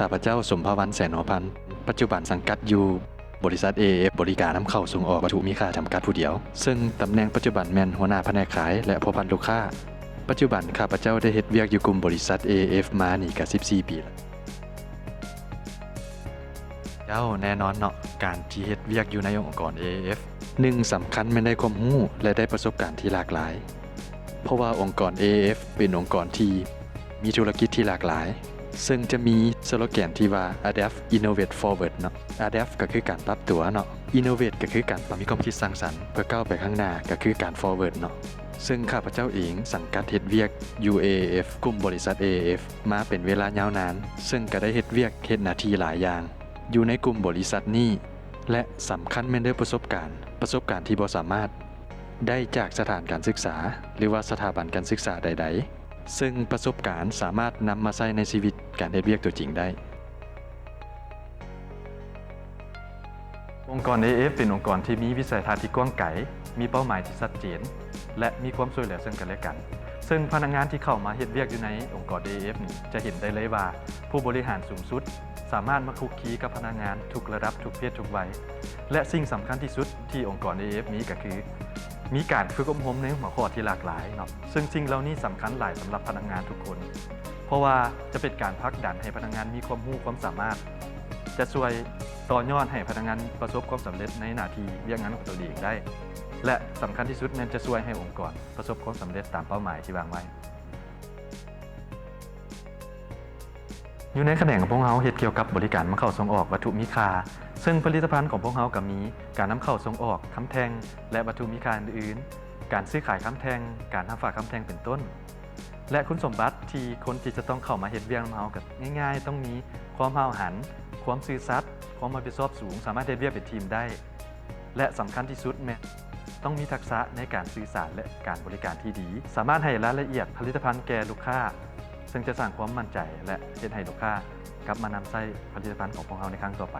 ຂ້າພະເຈົ້າ ສົມພະວັນ ແສນຫົວພັນ, ປັດຈຸບັນສັງກັດຢູ່ບໍລິສັດ ເອເອຟ ບໍລິການນຳເຂົ້າສົ່ງອອກວັດຖຸມີຄ່າຈຳກັດຜູ້ດຽວ, ເຊິ່ງຕຳແໜ່ງປັດຈຸບັນແມ່ນຫົວໜ້າພະແນກຂາຍ ແລະ ພົວພັນລູກຄ້າ. ປັດຈຸບັນຂ້າພະເຈົ້າໄດ້ເຮັດວຽກຢູ່ກຸ່ມບໍລິສັດ ເອເອຟ ມານີ້ກະສິບສີ່ປີແລ້ວ. ເຈົ້າ ແນ່ນອນເນາະ, ການທີ່ເຮັດວຽກຢູ່ໃນອົງກອນ ເອເອຟ ໜຶ່ງ ສຳຄັນແມ່ນໄດ້ຄວາມຮູ້ ແລະ ໄດ້ປະສົບການທີ່ຫຼາກຫຼາຍ, ເພາະວ່າອົງກອນ ເອເອຟ ເປັນອົງກອນທີ່ມີທຸລະກິດທີ່ຫຼາກຫຼາຍ, ເຊິ່ງຈະມີສະໂລແກນທີ່ວ່າ Adapt Innovate Forward ເນາະ. Adapt ກໍຄືການປັບຕົວເນາະ, Innovate ກໍຄືການມີຄວາມຄິດສ້າງສັນເພື່ອກ້າວໄປຂ້າງໜ້າ ກໍຄືການ Forward ເນາະ. ເຊິ່ງຂ້າພະເຈົ້າເອງສັງກັດເຮັດວຽກຢູ່ ເອເອເອັຟ ກຸ່ມບໍລິສັດ ເອເອເອັຟ ມາເປັນເວລາຍາວນານ, ເຊິ່ງກະໄດ້ເຮັດວຽກເຮັດໜ້າທີ່ຫຼາຍຢ່າງຢູ່ໃນກຸ່ມບໍລິສັດນີ້ ແລະ ສຳຄັນແມ່ນໄດ້ປະສົບການ, ປະສົບການທີ່ບໍ່ສາມາດໄດ້ຈາກສະຖານການສຶກສາ ຫຼືວ່າສະຖາບັນການສຶກສາໃດໆ, ເຊິ່ງປະສົບການສາມາດນຳມາໃຊ້ໃນຊີວິດການເຮັດວຽກຕົວຈິງໄດ້. ອົງກອນ ເອເອເອັຟ ເປັນອົງກອນທີ່ມີວິໄສທັດທີ່ກວ້າງໄກ, ມີເປົ້າໝາຍທີ່ຊັດເຈນ ແລະ ມີຄວາມຊ່ວຍເຫຼືອເຊິ່ງກັນແລະກັນ. ເຊິ່ງພະນັກງານທີ່ເຂົ້າມາເຮັດວຽກຢູ່ໃນອົງກອນ ເອເອເອັຟ ນີ້ ຈະເຫັນໄດ້ເລີຍວ່າ ຜູ້ບໍລິຫານສູງສຸດສາມາດມາຄຸກຄີກັບພະນັກງານທຸກລະດັບ, ທຸກເພດ, ທຸກໄວ ແລະ ສິ່ງສຳຄັນທີ່ສຸດທີ່ອົງກອນ ເອເອເອັຟ ມີກໍຄື ມີການຝຶກອົບຮົມໃນຫົວຂໍ້ທີ່ຫຼາກຫຼາຍເນາະ, ເຊິ່ງສິ່ງເຫຼົ່ານີ້ສຳຄັນຫຼາຍສຳລັບພະນັກງານທຸກຄົນ ເພາະວ່າຈະເປັນການຜັກດັນໃຫ້ພະນັກງານມີຄວາມຮູ້ຄວາມສາມາດ, ຈະຊ່ວຍຕໍ່ຍອດໃຫ້ພະນັກງານປະສົບຄວາມສຳເລັດໃນໜ້າທີ່ວຽກງານຂອງຕົນເອງໄດ້ ແລະ ສຳຄັນທີ່ສຸດແມ່ນຈະຊ່ວຍໃຫ້ອົງກອນປະສົບຄວາມສຳເລັດຕາມເປົ້າໝາຍທີ່ວາງໄວ້. ຢູ່ໃນຂະແໜງຂອງພວກເຮົາເຮັດກ່ຽວກັບບໍລິການນຳເຂົ້າສົ່ງອອກວັດຖຸມີຄ່າ, ເຊິ່ງຜະລິດຕະພັນຂອງພວກເຮົາກໍມີການນຳເຂົ້າສົ່ງອອກຄຳແທ່ງ ແລະ ວັດຖຸມີຄ່າອື່ນໆ, ການຊື້ຂາຍຄຳແທ່ງ, ການຮັບຝາກຄຳແທ່ງເປັນຕົ້ນ ແລະ ຄຸນສົມບັດທີ່ຄົນທີ່ຈະຕ້ອງເຂົ້າມາເຮັດວຽກນຳເຮົາກໍງ່າຍໆ, ຕ້ອງມີຄວາມຫ້າວຫັນ, ຄວາມຊື່ສັດ, ຄວາມຮັບຜິດຊອບສູງ, ສາມາດເຮັດວຽກເປັນທີມໄດ້ ແລະ ສຳຄັນທີ່ສຸດແມ່ນຕ້ອງມີທັກສະໃນການສື່ສານ ແລະ ການບໍລິການທີ່ດີ, ສາມາດໃຫ້ລາຍລະອຽດຜະລິດຕະພັນແກ່ລູກຄ້າ, ເຊິ່ງຈະສ້າງຄວາມໝັ້ນໃຈ ແລະ ເຮັດໃຫ້ລູກຄ້າກັບມານຳໃຊ້ຜະລິດຕະພັນຂອງພວກເຮົາໃນຄັ້ງຕໍ່ໄປ.